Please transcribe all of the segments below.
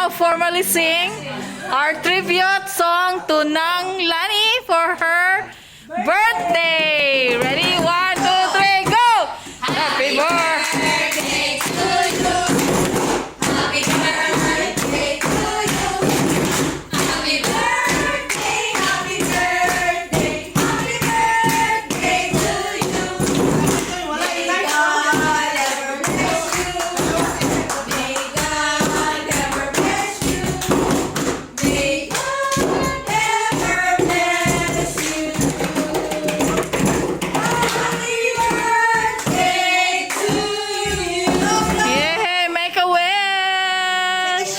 now formally sing our tribute song to Nang Lani for her birthday. Ready? One, two, three, go! Happy birthday! Birthday to you. Happy birthday to you. Happy birthday, happy birthday, happy birthday to you. May God ever bless you. May God ever bless you. May God ever bless you. Happy birthday to you. Yay! Make a wish!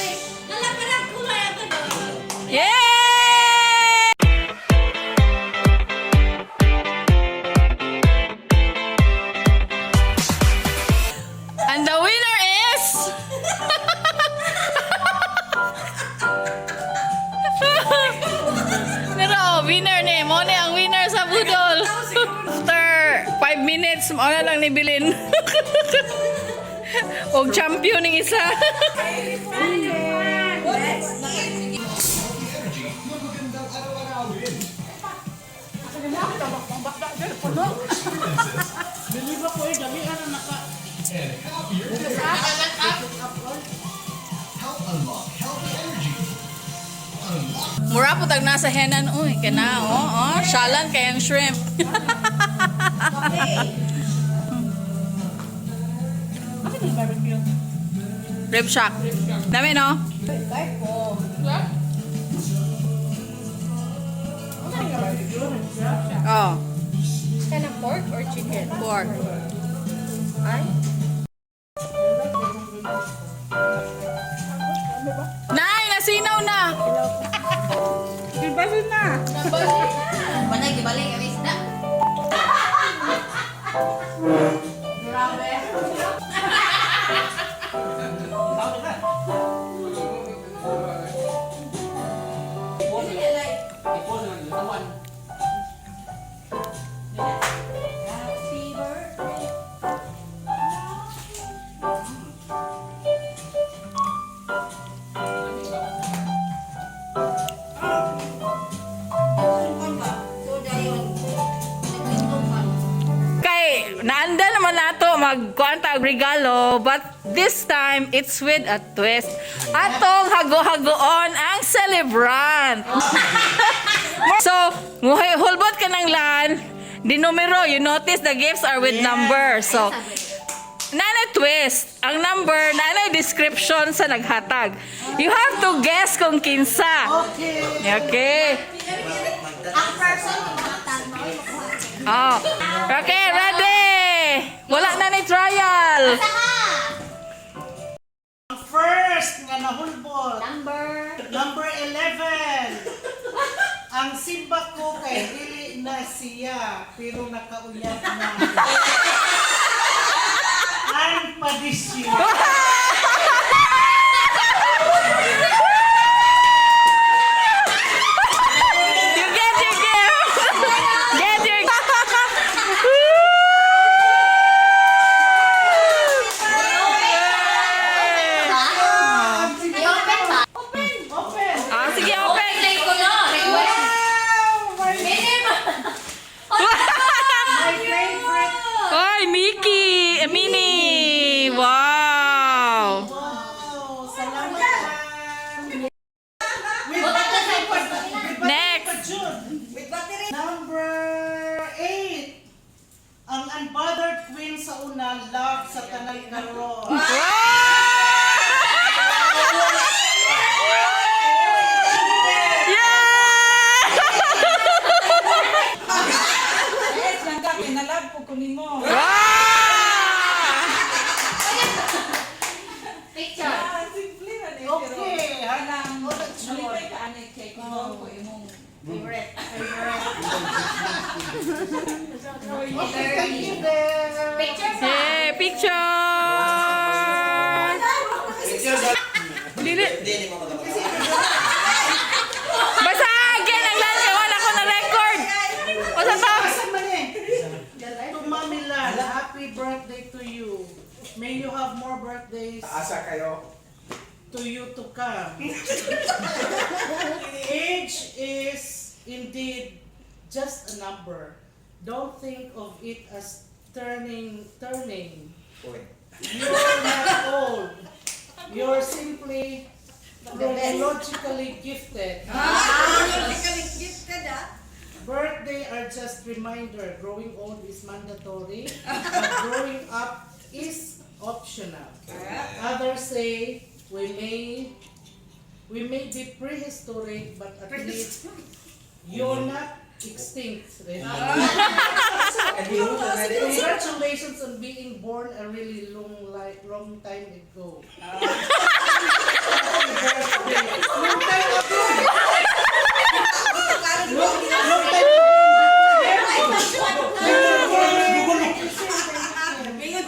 Yay! And the winner is... Pero, winner ni. Mao ni ang winner sa budol. After 5 minutes, mao na lang nibilin. Og champion ning isa. Let's eat. Energy na magandang araw-arawin. Experiences and happier days. Help unlock healthy energy. Unlock Mura po tag nasa henan uy kana oh, shalan kayang shrimp. Okay. Rib shack. Dami, no? Oh, Kind of pork or chicken? Pork. Ay? Nay, nasinaw na. Basin na! Manay, gibalik ang isda. Grabe. Happy birthday. So, dayon. Nagtindog pa. Kay naanda naman nato magkuan ta og regalo, but this time it's with a twist. Atong hago-hagoon ang celebrant. So, muhay hulbot ka ng lan, di numero, you notice the gifts are with number. So, nanay twist. Ang number, nanay description sa naghatag. You have to guess kung kinsa. Okay. Okay. Ang person ng mga tagmo, Oh. Okay, ready? Wala na ni trial. Ang first nga nahulbot, Number. Number 11. Ang simba ko kay dili na siya, pero nakauyab na. Ang padisyo. You get your gift. Get your I-open ba? Open. Ah, sige, open. Open ko na. Request. Wow! Minimum. My favorite. Ay, Mickey, eh, Minnie. Wow. Wow! Salamat, ma'am. With with Next. With battery. Number 8. Ang unbothered queen sa una, love sa tanay karon. Wow! Yeah! Yes, lang ka, kinalab po ko nimo. Wow! Picture. Ah, simple na ni. Pero Okay, ha? kanang Oh, that's short. malipay ka anay kay kung ko imong Favorite. Okay, thank you, Belle. Picture sa. Hey, picture! Dili. Basta again ang lan kay wala ko na record. Basta to. Asa man eh? To Mami Lan, happy birthday to you. May you have more birthdays Asa kayo? To you. you to come. Age is indeed just a number. Don't think of it as turning turning. You're not old. You're simply chronologically gifted. Birthday are just reminder. Growing old is mandatory, but growing up is optional. Others say we may be prehistoric, but at least you're not extinct. Congratulations on being born a really long, like, long time ago. Happy birthday. Long time ago. Long, long time.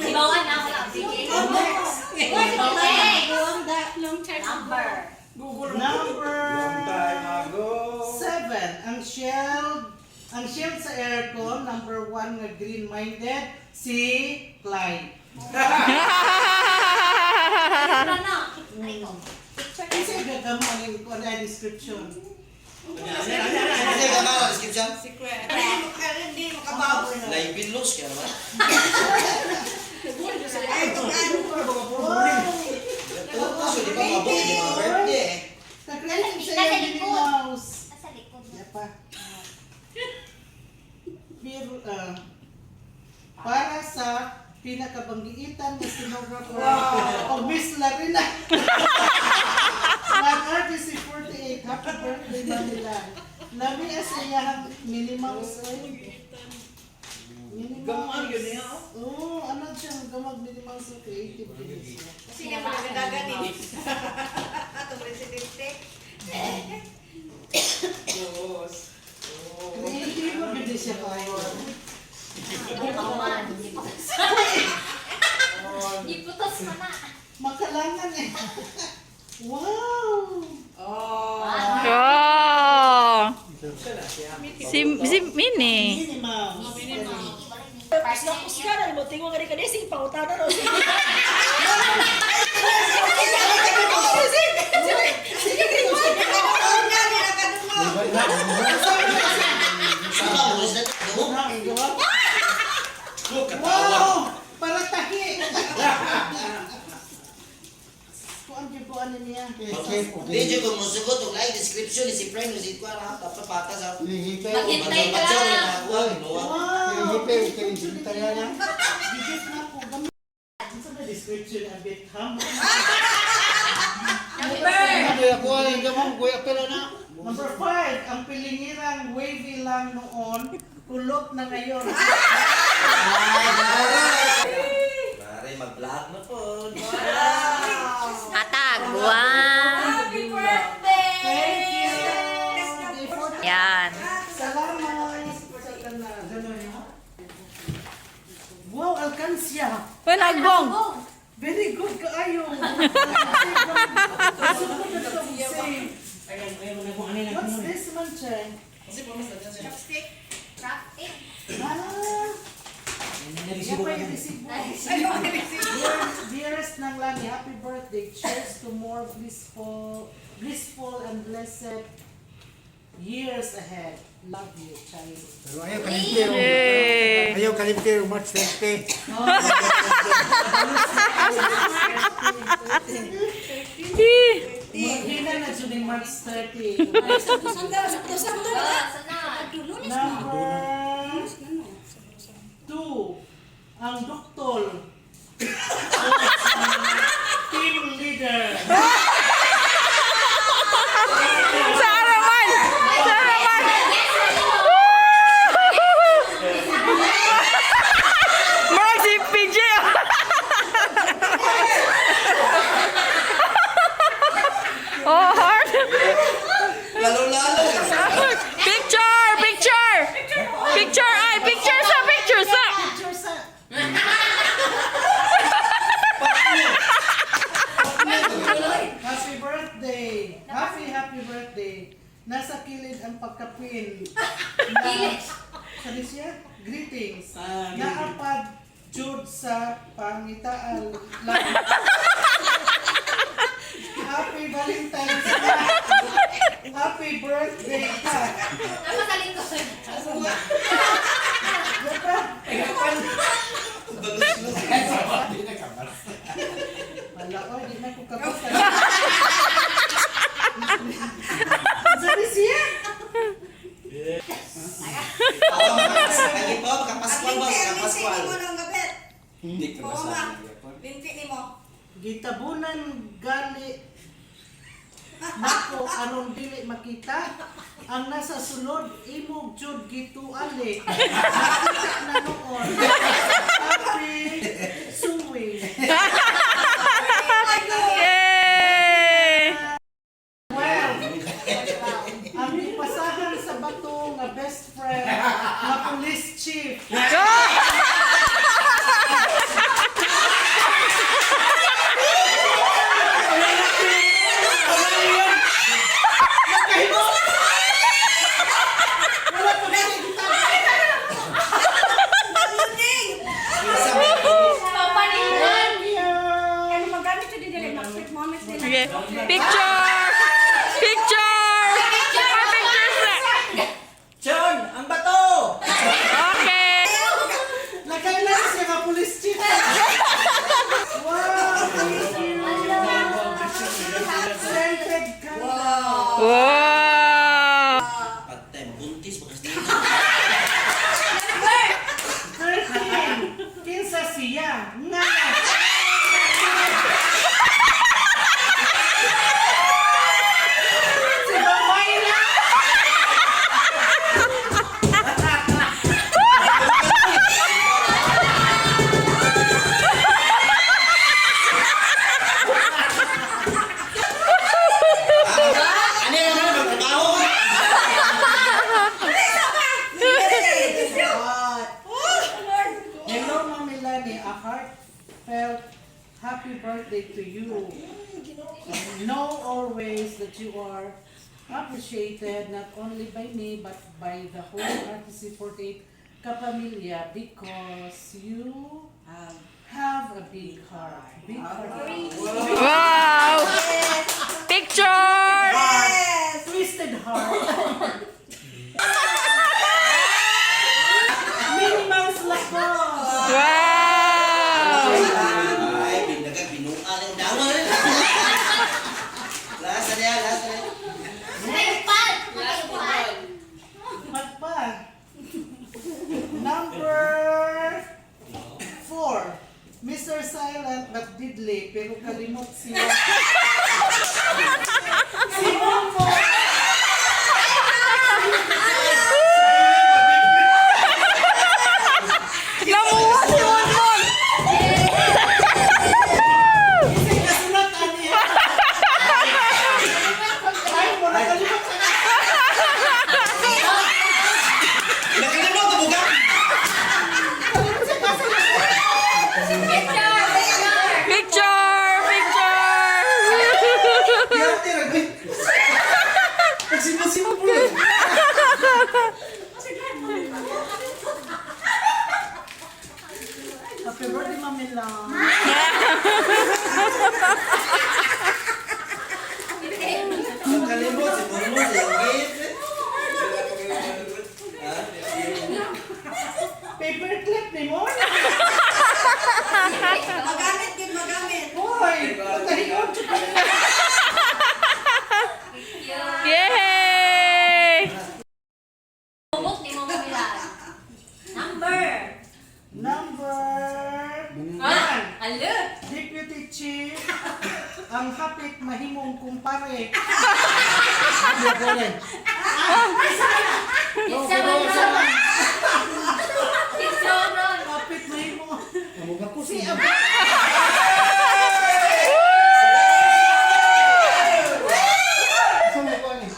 Ibawan na wala. Sige. Next. Next. Number. Number Time ago. 7. Ang shield sa aircon, number 1 nga green-minded, si Clyde. Ano na? Ay, ko. Kasi gagamanin ko na description. Kasi ka ba, description? Secret. Live loss kaya naman. Wow! Tapos, di ba mabok yung mga birthday eh. Nag-create siya Nasa yung likod. Minnie Mouse. Nasa likod. Yeah pa. Pero, para sa pinakabanggiitan na stenographer o Miss Larina. Ng RTC 48, happy birthday Manila. Lami as iyahang Minnie Mouse ay. Minnie Gamag Mouse. yun niya, Oo, ano siya, gamag Minnie Mouse ang creative din siya. Kasi nga magdadagan eh. Atong presidente. Diyos. Creative mo gid siya kayo. Ibawan. Iputos mo na. Makalangan eh. Wow! Oh. Oh. Si Minnie. Minnie Mouse. Partner niya. Sama mo, is that the Wow! Para tahi! Kuan gyud ko ano niya. Medyo kung musugot og like description ni si friend ni si kuan ha tapos patas ha. Maghintay ka lang. Wow! Gigit na ko gamit. Unsa ba description a bit ha? Number 5, ang pilingirang wavy lang noon, kulot na ngayon. Mare mag-vlog na po. Hatag. Wow. Happy birthday! Thank you! Yan. Salamat sa tanan. Wow, alkansya! Panagbong. Very good kaayo. What's this man, Cheng? Chopstick. Traffic. Ah, yan pa yung resibo. Dearest ng Lani, happy birthday. Cheers to more blissful and blessed years ahead. Love you, Charlie. Pero ayaw kalimti yung Yay! ayaw kalimti yung March 30. Maghina na dyan yung March 30. Oh, sunod. Number 2, ang duktol. Team leader. Sa araman! Sa araman! Mark si PJ! Oh, heart! Lalo-lalo. Picture! Picture! Picture! Ay, picture sa! Picture sa! Picture sa. Happy birthday! Happy, happy birthday! Nasa kilid ang pagkapin. Kilid. Sabi siya, greetings. Naapad jud sa pangitaan lang. Happy Valentine's Happy birthday ka. Ano sa lingkod? Wala, oy, di na ko kapos. Sabi siya. Lagi po, At kapaskwal ba? linti, ang linti Kapaskwal. ni mo nang gabet. Hindi ko Oo nga. masabi. Linti ni mo. Gitabunan gali nako aron dili makita ang nasa sulod imog jud gituali makita na noon. Happy suwi. Yay! Well, ang ipasahan sa bato nga best friend nga police chief. Papalingan. Ano magamit siya din dili mag-sweet moments din. Okay. Picture! Picture! Ah, pictures na! John, ang bato! Okay! Nakailan siya nga police chief. Wow, thank you. Scented candle. Wow! Pagtime, buntis, baka sa 13. Kinsa siya? Nga. Si Mamayla. Ano yan naman, magtrabaho? Hello, Mami Lani. A heartfelt happy birthday to you. Know always that you are appreciated not only by me but by the whole RTC 48 kapamilya because you have a big heart. Big heart. Wow! Picture! Yes! Twisted heart. Minimal lakos. Wow! Ay, binaga, binuan ang dawa rin. Last na yan, last na yan. Naipan. Naipan. Pagpag. Number 4. Mr. Silent but deadly, pero kalimot siya. Si Momo. Namuha si Monmon! Kasi kasunod ani. Ay, mo nakalimot sa Nakalimot, tumuga! Picture! Picture! Picture! Picture! Happy birthday, Mami Lang. Nakalimot, si Bonbon, si Angit. Paperclip ni mo. Magamit gid magamit. Hoy, patahiyon. Yay! Bubok ni mo mamilaan. Number. Number 1. Alo. Deputy Chief, ang hapit mahimong kumpare. It's a ron. It's a ron. Hapit mahimong. Si Aba.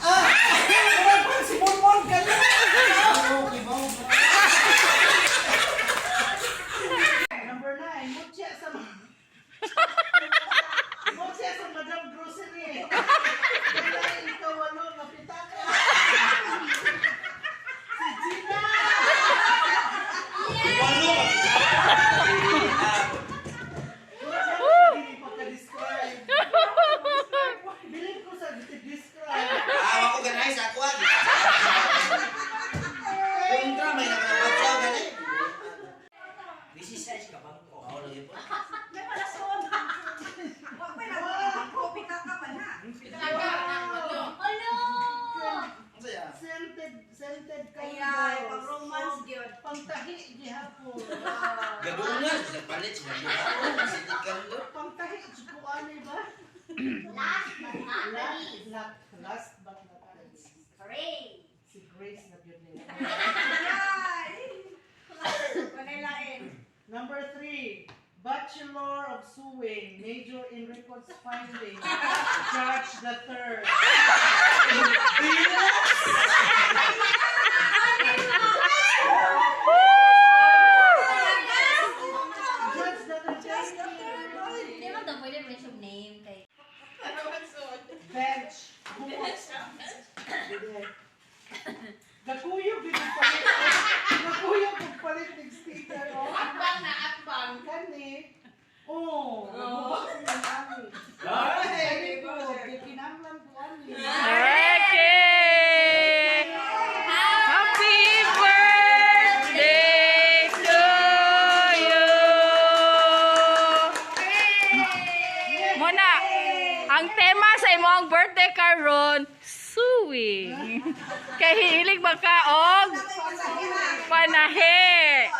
Ah! Murag si Bonbon kayo. Number 9, mutya sa mutya sa Madam Grocery. Wala ikaw walo nga pitaka. Si Gina. Walo! Pangtahi gihapon. Gadungan sa palit sa gadungan sa dikando. Pangtahi jud ko ani ba? Last but not the Last, least. last but not least. Hooray! Si Grace na yun nila. Walay lain. Number 3, Bachelor of Sewing, major in records finding, Judge the Third. Judge the Third. Judge the Third. Hindi man daw pwede mention name kay. Bench. Bench. Nakuyog din ang palit. Nakuyog ang palit ng sticker. Oh. Akbang na akbang. Kani. Oh, nagubak na ani. Ay, ko, kinanglan ko ani. Okay! Happy birthday to you! Muna, ang tema sa imong birthday karon, suwing. Kay hilig ba ka og panahe.